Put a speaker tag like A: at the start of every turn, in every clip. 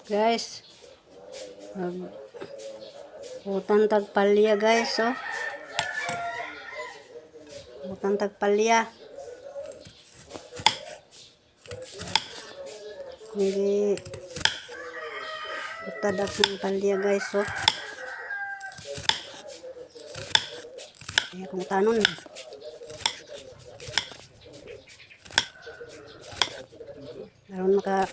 A: Guys, utan tag palya, guys, oh. Utan tag palya. Hindi utad akong palya, guys, oh. Ay, akong tanon. Aron maka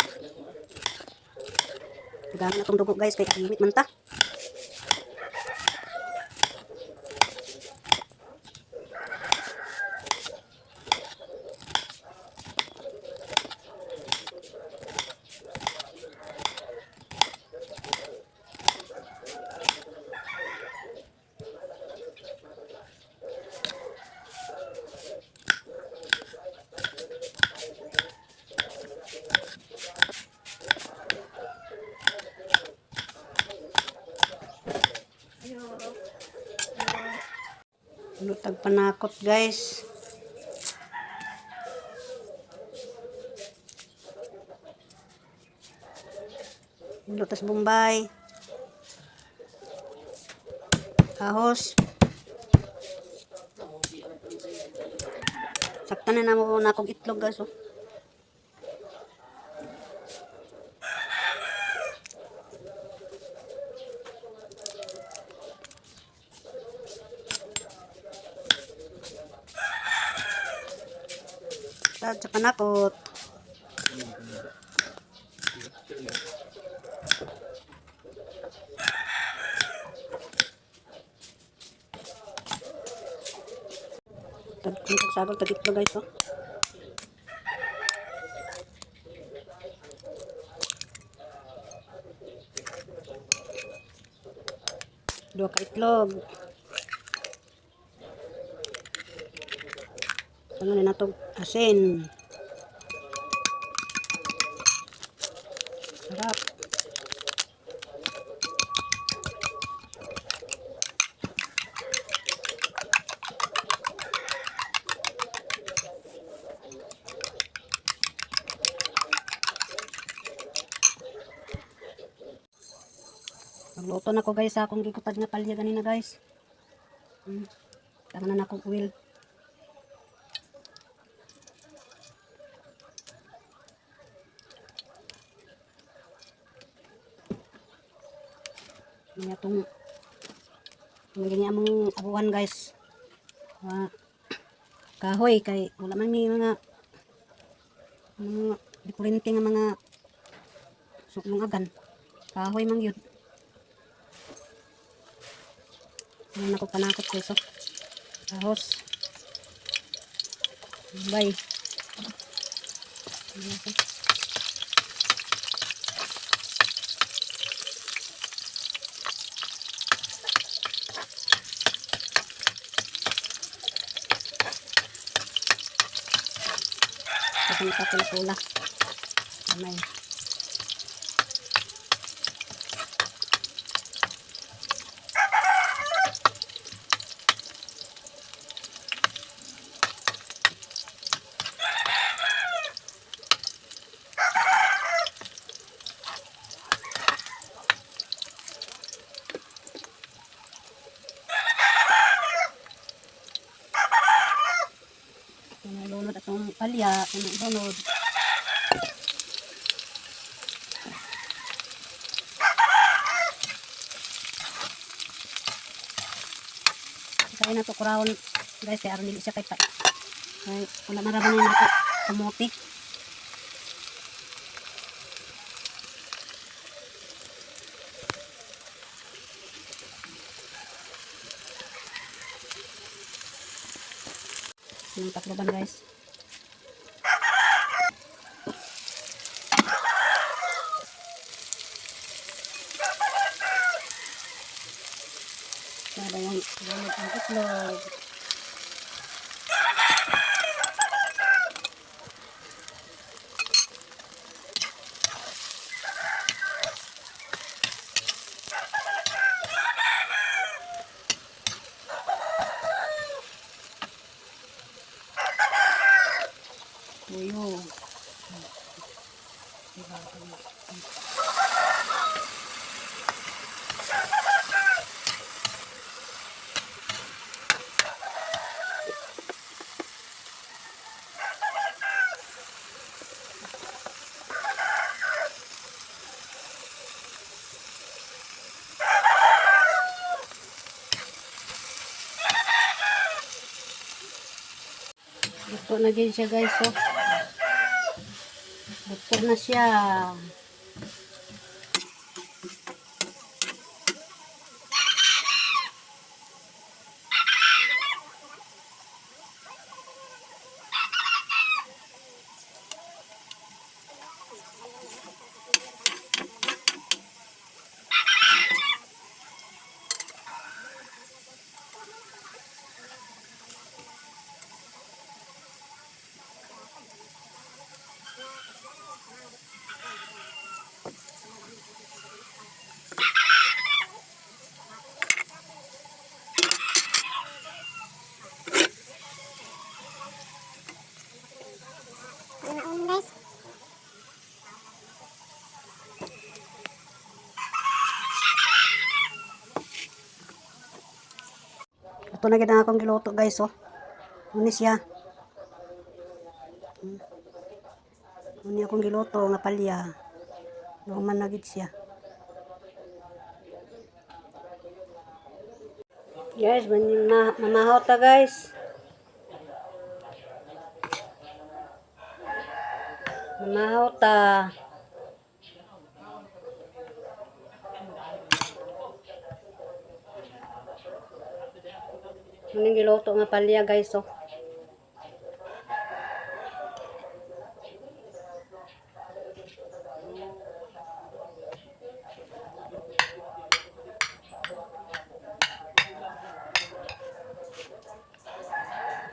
A: gamit na tong dugo, guys, kay awit man ta. Lutag panakot, guys. Lutas Bombay. Ahos. Saktan na namo na akong itlog, guys. Oh. Sa panakot. Tag sagol tag itlog, guys, oh. Duha ka itlog. Ano na natong asin. Sarap. Magluto na ko, guys, sa akong gikutad nga palya ganina, guys. Tama na akong oil. Mga itong mga among abuhan, guys. Mga kahoy kay wala man may mga dikurente nga mga suklong agan. Kahoy man yun. Ano na ko panakot, guys, oh. Ahos. Bye. Kasi nakapula-pula. Kamay. Lunod atong palya, lunod. Kaya na to kurawon, guys, kay aron dili siya kay pa. Kay wala man ra ba na kamote. Yung takloban, guys. Para yung gamit ang itlog. Tuyo. Diba? Luto na din siya, guys, oh. Luto na siya.
B: Guys.
A: Ito na gid ang akong giluto, guys, oh. Uni siya. Uni akong giluto nga palya. Luman na gid siya. Guys, mamahaw ta, guys. Mamahaw ta. Muning giluto nga palya, guys, oh.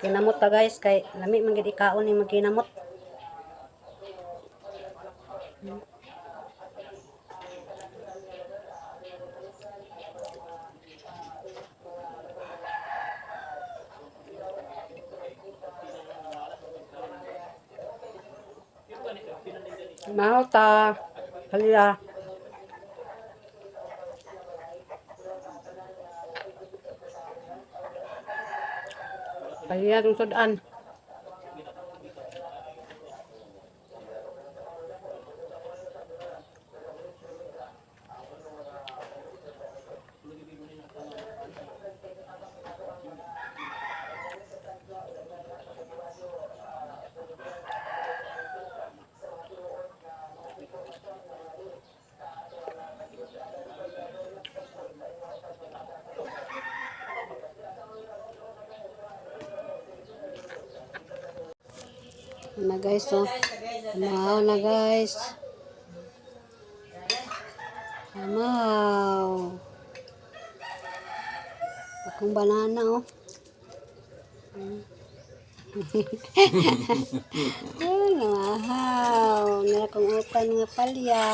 A: Kinamot ta, guys, kay lami man gid ikaon ni magkinamot. Mahal ta. Palya. Palya itong sudan. Na, guys, oh. Mahaw na, guys. Mahaw. Akong banana, oh. Ay, namahaw. Nila kong utan nga palya.